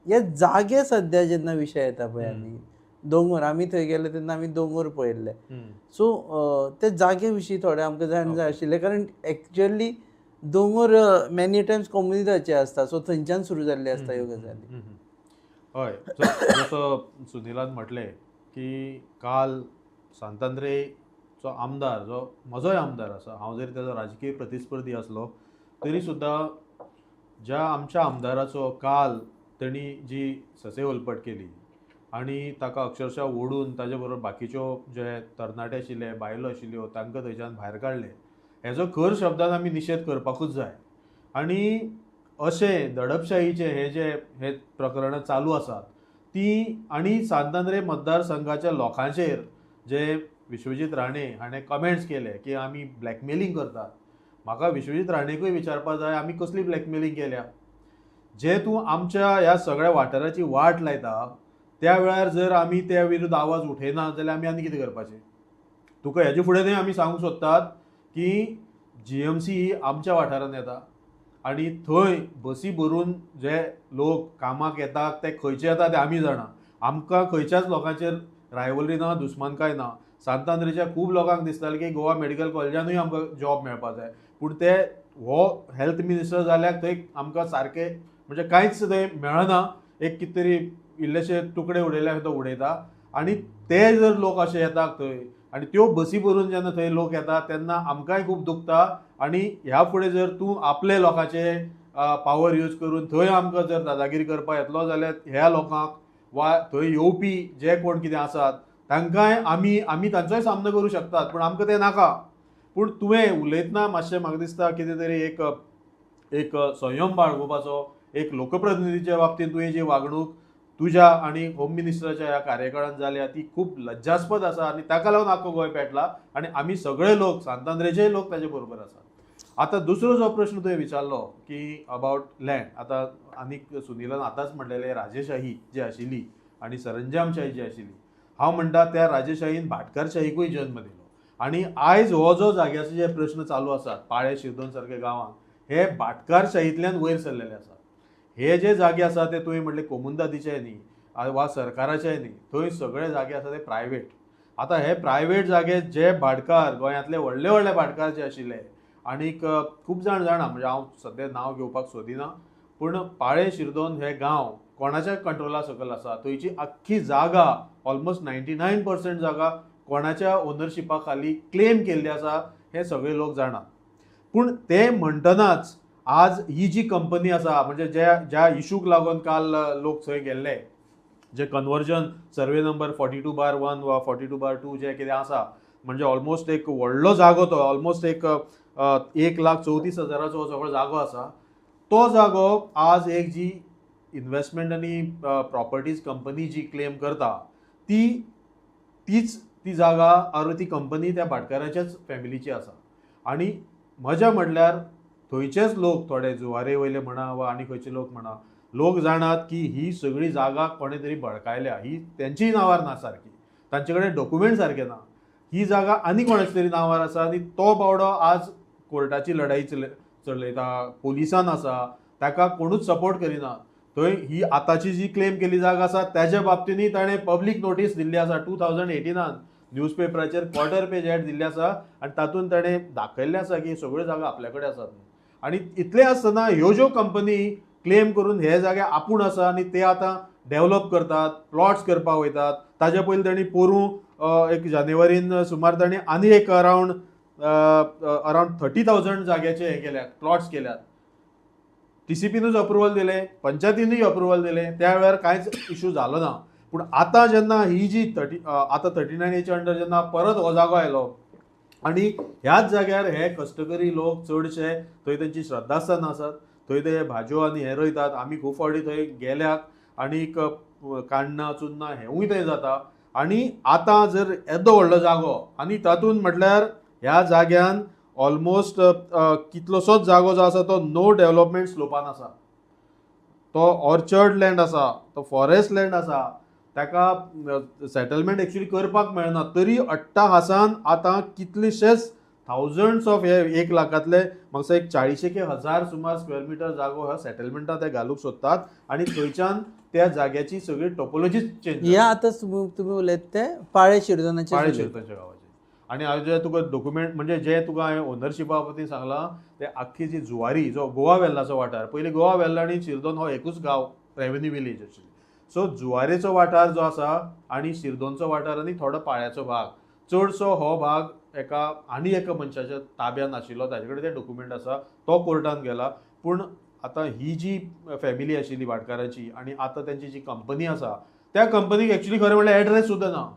हे जागे सद्या जेन्ना विशय येता पळय आनी दोंगर, आमी थंय गेले तेन्ना आमी दोंगर पळयल्ले. सो ते जागे विशीं थोडे आमकां जाण जाय आशिल्ले, कारण एक्चुअली दोंगर मेनी टायम्स कोमुनिदादचे आसता, सो थंयच्यान सुरू जाल्ले आसता ह्यो गजाली. हय, जसो सुनिलान म्हटलें की काल सांतांद्रेचो आमदार, जो म्हजोय आमदार आसा, हांव जरी ताजो राजकीय प्रतिस्पर्धी आसलो तरी सुद्दां ज्या आमच्या आमदाराचो काल तेणी जी ससे उलपट केली आनी ताका अक्षरशः ओडून ताजे बरोबर बाकीच्यो जे तरणाटे आशिल्ले, बायलो आशिल्ल्यो, तांकां थंयच्यान भायर काडले, हेजो खर शब्दान आमी निशेध करपाकूच जाय. आनी अशें दडपशाहीचे हे जे हे प्रकरणां चालू आसात ती, आनी सांतांद्रे मतदारसंघाच्या लोकांचेर जे विश्वजीत राणे हाणें कमेंट्स केले की आमी ब्लॅकमेलिंग करतात, म्हाका विश्वजीत राणेकूय विचारपाक जाय आमी कसली ब्लॅकमेलिंग केल्या. जे तूं आमच्या ह्या सगळ्या वाठाराची वाट लायता त्या वेळार जर आमी त्या विरुद्ध आवाज उठयना जाल्यार आमी आनी कितें करपाचें? तुका हेजे फुडें आमी सांगूंक सोदतात की जीएमसी ही आमच्या वाठारांत येता आनी थंय बसी भरून जे लोक कामाक येतात ते खंयचे येता ते आमी जाणा. आमकां खंयच्याच लोकांचेर रायवलरी ना, दुस्मानकाय ना. सांतांद्रेच्या खूब लोकांक दिसतालें की गोवा मेडिकल कॉलेजानूय आमकां जॉब मेळपा जाय, पूण ते हो हेल्थ मिनिस्टर जाल्यार थंय आमकां सारकें म्हणजे कांयच थंय मेळना, एक कितें तरी इल्लेशे तुकडे उडयल्यार तो उडयता. आनी ते जर लोक अशे येतात थंय आनी त्यो बसी भरून जेन्ना थंय लोक येतात तेन्ना आमकांय खूब दुखता. आनी ह्या फुडें जर तूं आपले लोकांचे पावर यूज करून थंय आमकां जर दादागिरी करपाक येतलो जाल्यार ह्या लोकांक वा थंय येवपी जे कोण कितें आसात तांकांय आमी आमी तांचोय सामनो करूं शकतात, पूण आमकां तें नाका. पूण तुवें उलयतना मातशें म्हाका दिसता कितें तरी एक एक संयम बाळगुपाचो, एक लोकप्रतिनिधीच्या बाबतींत तुवें जी वागणूक तुज्या आनी होम मिनिस्टराच्या ह्या कार्यकाळान जाल्या ती खूब लज्जास्पद आसा आनी ताका लागून आख्खो गोंय पेटला आनी आमी सगळे लोक सांतांद्रेचेय लोक ताजे बरोबर आसात. आतां दुसरो जो प्रश्न तुवें विचारलो की अबावट लँड, आतां आनीक सुनिलान आतांच म्हणलेलें राजेशाही जी आशिल्ली आनी सरंजामशाही जी आशिल्ली, हांव म्हणटा त्या राजेशाहीन भाटकारशाहीकूय जन्म दिलो. आनी आयज हो जो जाग्याचे जे प्रश्न चालू आसात पाळे शिरदोन सारके गांवांत, हे भाटकारशाहींतल्यान वयर सरलेले आसात. हे जे जागे आसा ते तुवें म्हटलें कोमुनदादीचे न्ही वा सरकाराचे न्ही, थंय सगळे जागे आसा ते प्रायवेट. आतां हे प्रायवेट जागे जे भाटकार गोंयांतले व्हडले व्हडले भाटकार जे आशिल्ले, आनीक खूब जाण जाणा, म्हणजे हांव सद्या नांव घेवपाक सोदिना, पूण पाळे शिरदोन हे गांव कोणाच्या कंट्रोला सकयल आसा, थंयची आख्खी जागा ऑलमोस्ट 99% जागा कोणाच्या ओनरशिपा खाली क्लेम केल्ली आसा हे सगळे लोक जाणात. पूण ते म्हणटनाच आज ही जी कंपनी आसा, म्हणजे ज्या ज्या इशूक लागून काल लोक थंय गेल्ले, जे कन्वर्जन सर्वे नंबर 42/1 वा 42/2 जे कितें आसा, म्हणजे ऑलमोस्ट एक व्हडलो जागो तो, ऑलमोस्ट एक 1,34,000 हो सगळो जागो आसा. तो जागो आज एक जी इन्वेस्टमेंट आनी प्रॉपर्टीज कंपनी जी क्लेम करता ती तीच ती जागा ऑर ती कंपनी त्या भाटकाराच्याच फॅमिलीची आसा. आनी मजा म्हणल्यार थंयचेच लोक थोडे जुवारे वयले म्हणा वा आनी खंयचे लोक म्हणा, लोक जाणात की ही सगळी जागा कोणें तरी बळकायल्या, ही तेंचीय नांवार ना सारकी, तांचे कडेन डॉक्युमेंट सारके ना, ही जागा आनी कोणाच्या तरी नांवार आसा. आनी तो बावडो आज कोर्टाची लढाई चलयता, पोलिसान आसा, ताका कोणूच सपोर्ट करिना. थंय ही आतांची जी क्लेम केल्ली जागा आसा ताच्या बाबतीनूय ताणें पब्लीक नोटीस दिल्ली आसा 2018 न्यूजपेपराचेर क्वॉर्टर पेज एड दिल्ली आसा आनी तातूंत ताणें दाखयल्लें आसा की सगळ्यो जागा आपल्या कडेन आसात. आनी इतलें आसतना ह्यो ज्यो कंपनी क्लेम करून हे जागे आपूण आसा आनी ते आतां डेवलप करतात, प्लॉट्स करपाक वयतात. ताजे पयलीं तांणी पोरूं एक जानेवारीन सुमार तांणी आनी एक अरावंड अरावंड 30,000 जाग्याचे हे केल्यात, प्लॉट्स केल्यात. टीसीपीनूच अप्रुवल दिलें, पंचायतीनूय अप्रुवल दिलें, त्या वेळार कांयच इशू जालो ना. पूण आतां जेन्ना ही जी आतां 39 एच्या अंडर जेन्ना परत हो जागो आयलो आनी ह्याच जाग्यार हे कश्टकरी लोक चडशे थंय तेंची श्रद्धास्थान आसात, थंय ते भाजयो आनी हे रोयतात. आमी खूब फावटी थंय गेल्यात आनीक काण्णां चुन्नां हेंवूय थंय जाता. आनी आतां जर येदो व्हडलो जागो आनी तातूंत म्हटल्यार ह्या जाग्यान ऑलमोस्ट कितलोसोच जागो जो आसा तो नो डेवलपमेंट स्लोपान आसा, तो ऑर्चर्ड लँड आसा, तो फॉरेस्ट लँड आसा, ताका सेटलमेंट एक्चुअली करपाक मेळना. तरी अट्टाहासान आतां कितलेशेच थावजंड्स ऑफ हे 1 लाखांतले म्हाका एक 40,000 सुमार स्क्वेअर मिटर जागो ह्या सेटलमेंटान ते घालूंक सोदतात आनी थंयच्यान त्या जाग्याची सगळी टोपोलॉजीच चेंज. ह्या आतां तुमी उलयता ते पाळे शिरदोनाचे. पाळे शिरदोनच्या गांवाचे. आनी हांवें जे तुका डॉक्युमेंट, म्हणजे जे तुका हांवें ओनरशिपा बाबतींत सांगलां, ते आख्खी जी जुवारी जो गोवा वेल्लाचो वाठार, पयलीं गोवा वेल्ला आनी शिरदोन हो एकूच गांव, रेवेन्यू विलेज आशिल्ली. सो जुवारेचो वाठार जो आसा आनी शिरदोनचो वाठार आनी थोडो पाळ्याचो भाग, चडसो हो भाग एका आनी एका मनशाच्या ताब्यान आशिल्लो, ताजे कडेन ते डॉक्युमेंट आसा, तो कोर्टान गेला. पूण आतां ही जी फॅमिली आशिल्ली भाटकाराची आनी आतां तेंची जी कंपनी आसा, त्या कंपनीक एक्चुली खरें म्हणल्यार एड्रेस सुद्दां ना.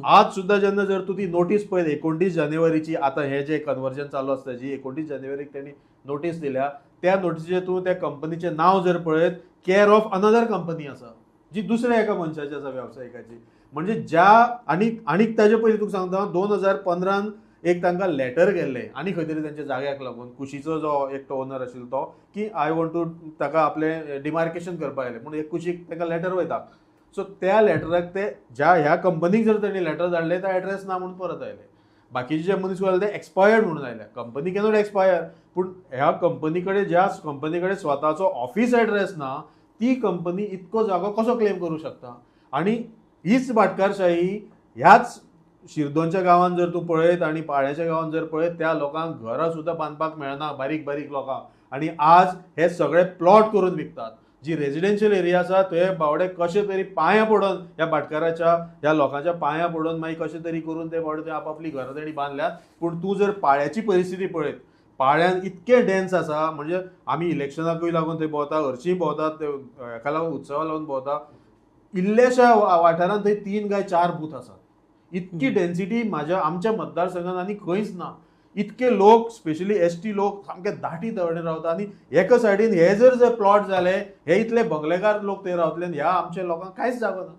आज सुद्दां जेन्ना जर तूं ती नोटीस पळयत 29 जानेवारीची, आतां हें जें कन्वर्जन चालू आसता, जी 29 जानेवारीक तेणी नोटीस दिल्या, त्या नोटीसीचेर तूं त्या कंपनीचें नांव जर पळयत, केअर ऑफ अनदर कंपनी आसा, जी दुसऱ्या एका मनशाची आसा, वेवसायिकाची. म्हणजे ज्या आनी आनीक ताजे पयलीं तुका सांगता, 2015 एक तांकां लेटर गेल्लें आनी खंय तरी तेंच्या जाग्याक लागून, कुशीचो जो एकटो ओनर आशिल्लो तो की I want to, ताका आपलें डिमार्केशन करपाक आयलें पूण एक कुशीक तांकां लेटर वयता. सो त्या लेटराक ते ज्या ह्या कंपनीक जर तेणी लेटर धाडलें, ते एड्रेस ना म्हणून परत आयले. बाकीचे जे मनीस आयले ते एक्सपायर्ड म्हणून आयले. कंपनी कॅनॉट एक्सपायर, पूण ह्या कंपनी कडेन, ज्या कंपनी कडेन स्वताचो ऑफिस एड्रेस ना, ती कंपनी इतको जागो कसो क्लेम करूं शकता? आनी हीच भाटकारशाही ह्याच शिरदोनच्या गांवांत जर तूं पळयत आनी पाळ्याच्या गांवांत जर पळयत, त्या लोकांक घरां सुद्दां बांदपाक मेळना, बारीक बारीक लोकांक. आनी आज हे सगळे प्लॉट करून विकतात. जी रेजिडेन्शियल एरिया आसा थंय बावडे कशे तरी पांयां पडून, ह्या भाटकाराच्या ह्या लोकांच्या पांयां पडून, मागीर कशें तरी करून ते बावडे थंय आपापली घरां तेणी बांदल्यात. पूण तूं जर पाळ्याची परिस्थिती पळयत, पाळ्यान इतके डेन्स आसा, म्हणजे आमी इलेक्शनाकूय लागून थंय भोंवता, हरशींय भोंवतात, हेका लागून उत्सवा लागून भोंवता. इल्ल्याशा वाठारांत थंय 3 काय 4 बूथ आसात. इतकी डेन्सिटी म्हाज्या आमच्या मतदारसंघात आनी खंयच ना. इतके लोक, स्पेशली एसटी लोक सामके दाटी दवरणेर रावता आनी एका सायडीन हे जर जे प्लॉट जाले, हे इतले बंगलेकार लोक थंय रावतले आनी ह्या आमच्या लोकांक कांयच जागो ना.